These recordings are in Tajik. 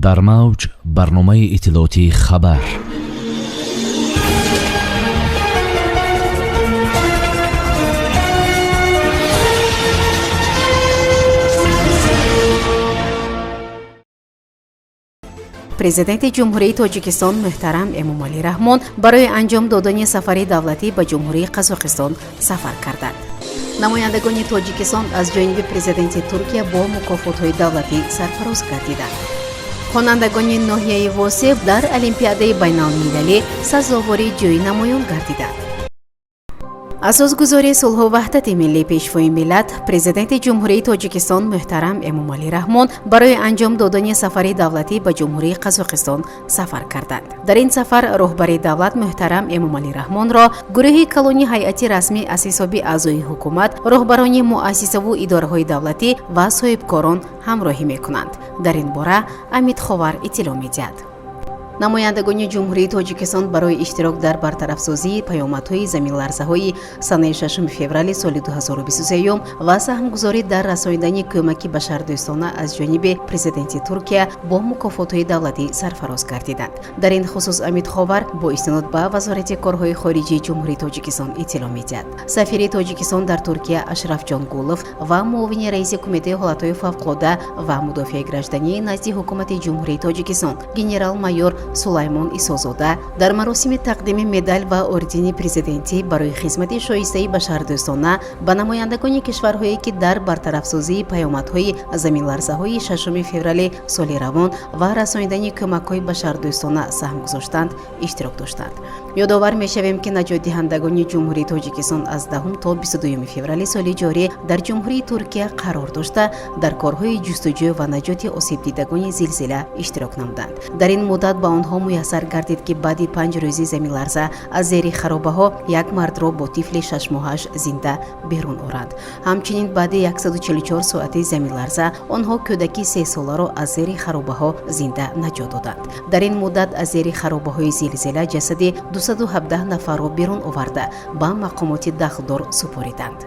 Дар мавҷ барномаи иттилоотии «Хабар». Президенти Ҷумҳурии Тоҷикистон муҳтарам Эмомалӣ Раҳмон барои анҷом додани сафари давлатӣ ба Ҷумҳурии Қазоқистон сафар карданд. Намояндагони Тоҷикистон аз ҷониби президенти Туркия бо мукофотҳои давлатӣ сарфароз гардиданд. Хонандагони ноҳияи Восеъ дар олимпиадаи байналмилалӣ сазовори ҷои намоён гардиданд. Асосгузори сулҳу ваҳдати миллӣ, Пешвои миллат, Президенти Ҷумҳурии Тоҷикистон муҳтарам Эмомалӣ Раҳмон барои анҷом додани сафари давлатӣ ба Ҷумҳурии Қазоқистон сафар карданд. Дар ин сафар роҳбари давлат муҳтарам Эмомалӣ Раҳмонро гурӯҳи калони ҳайати расмӣ аз ҳисоби аъзои ҳукумат, роҳбарони муассисаву идораҳои давлатӣ ва соҳибкорон ҳамроҳӣ мекунанд. Дар ин бора Амид Ховар иттилоъ медиҳад. Намояндагони Ҷумҳурии Тоҷикистон барои иштирок дар бартарафсозии паёмадҳои заминларзаҳои санаи 6 феврали соли 2023 ва саҳмгузорӣ дар расондани кӯмаки башардӯстона аз ҷониби президенти Туркия бо мукофотҳои давлатӣ сарфароз гардиданд. Дар ин хусус Амид Ховар бо истинод ба Вазорати корҳои хориҷии Ҷумҳурии Тоҷикистон иттилоъ медиҳад. Сафири Тоҷикистон дар Туркия Ашрафҷон Гулов ва муовини раиси Кумитаи ҳолатҳои фавқулода ва мудофиаи гражданӣ назди Ҳукумати Ҷумҳурии Тоҷикистон генерал-майор Сулаймон Исозода дар маросими тақдими медал ва ордени президентӣ барои хизмати шоистаи башардӯстона ба намояндагони кишварҳое, ки дар бартарафсозии паёмадҳои заминларзаҳои 6 феврали соли равон ва расонидани кӯмакҳои башардӯстона саҳм гузоштанд, иштирок доштанд. Ёдовар мешавем, ки наҷотдиҳандагони Ҷумҳурии Тоҷикистон аз 10 то 22 феврали соли ҷорӣ дар Ҷумҳурии Туркия қарор дошта, дар корҳои ҷустуҷӯ ва наҷоти осебдидагони зилзила иштирок намуданд. Дар ин муддат ба онҳо муяссар гардид, ки баъди 5 рӯзи заминларза аз зери харобаҳо як мардро бо тифли 6-моҳаш зинда берун оранд. Ҳамчунин баъди 144 соати заминларза онҳо кӯдаки 3-соларо аз зери харобаҳо зинда наҷот доданд. Дар ин муддат аз зери харобаҳои зилзила ҷасади 217 нафарро берун оварда, ба мақомоти дахлдор супориданд.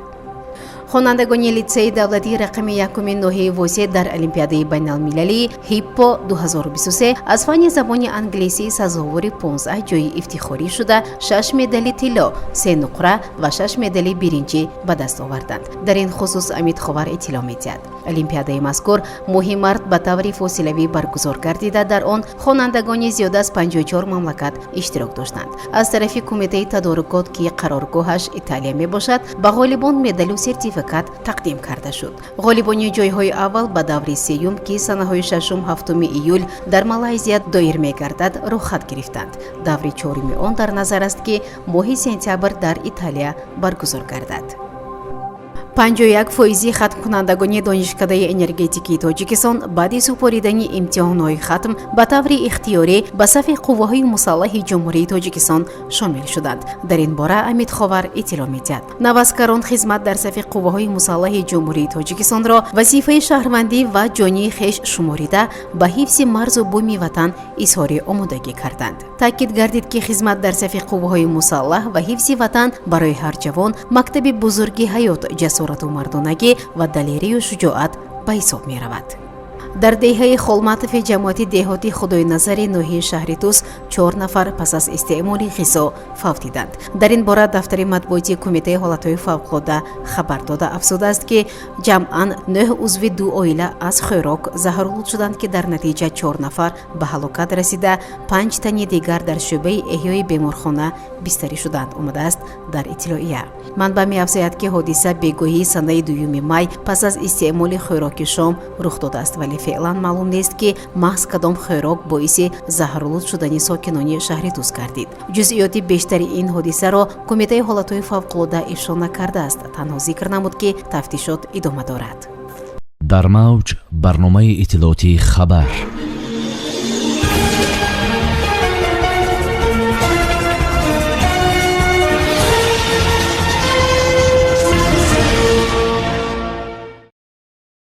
Хонандагони литсеи давлатии рақами якуми ноҳияи Восеъ дар олимпиадаи байналмилалии ХИППО 2023 аз фанни забони англисӣ сазовори 15 ҷои ифтихорӣ шуда, шаш медали тилло, се нуқра ва шаш медали биринҷӣ ба даст оварданд. Дар ин хусус Амид Ховар иттилоъ медиҳад. Олимпиадаи мазкур моҳи март ба таври фосилавӣ баргузор гардида, дар он хонандагони зиёда аз 54 мамлакат иштирок доштанд. Аз тарафи кумитаи тадорукот, ки қароргоҳаш Италия мебошад, ба ғолибон медалу сертификат тақдим карда шуд. Ғолибони ҷойҳои аввал ба даври сеюм, ки санаҳои 6-7 июл дар Малайзия доир мегардад, рӯхат гирифтанд. Даври чоруми он дар назар аст, ки моҳи сентябр дар Италия баргузор гардад. 51 фоизи хатмкунандагони Донишкадаи энергетикии Тоҷикистон баъди супоридани имтиҳонҳои хатм ба таври ихтиёрӣ ба сафи қувваҳои мусаллаҳи Ҷумҳурии Тоҷикистон шомил шуданд. Дар ин бора Амид Ховар иттилоъ медиҳад. Наваскарон хизмат дар сафи қувваҳои мусаллаҳи Ҷумҳурии Тоҷикистонро вазифаи шаҳрвандӣ ва ҷонии хеш шуморида, ба ҳифзи марзу буми ватан изҳори омодагӣ карданд. Таъкид гардид, ки хизмат дар сафи қувваҳои мусаллаҳ ва ҳифзи ватан барои ҳар ҷавон мактаби бузурги ҳаёт, ҷасорату мардонагӣ ва далерию шуҷоат ба ҳисоб меравад. Дар деҳаи Холматови ҷамоати деҳоти Худойназари ноҳияи шаҳри Тус чор нафар пас аз истеъмоли ғизо фавтиданд. Дар ин бора дафтари матбуоти Кумитаи ҳолатҳои фавқулода хабар дода, афзудааст, ки ҷамъан нӯҳ узви ду оила аз хӯрок заҳролуд шуданд, ки дар натиҷа чор нафар ба ҳалокат расида, панҷ тани дигар дар шӯъбаи эҳёи беморхона бистарӣ шуданд, омадааст дар иттилоия. Манбаъ меафзояд, ки ҳодиса бегоҳии санаи 2 май пас аз истеъмоли хӯроки шом рух додааст, вале феълан маълум нест, ки маҳз кадом хӯрок боиси заҳролуд шудани сокинони шаҳри Тус гардид. Ҷузъиёти бештари ин ҳодисаро Кумитаи ҳолатҳои фавқулода ифшо накардааст, танҳо зикр намуд, ки тафтишот идома дорад. Дар мавҷ барномаи иттилоотии «Хабар».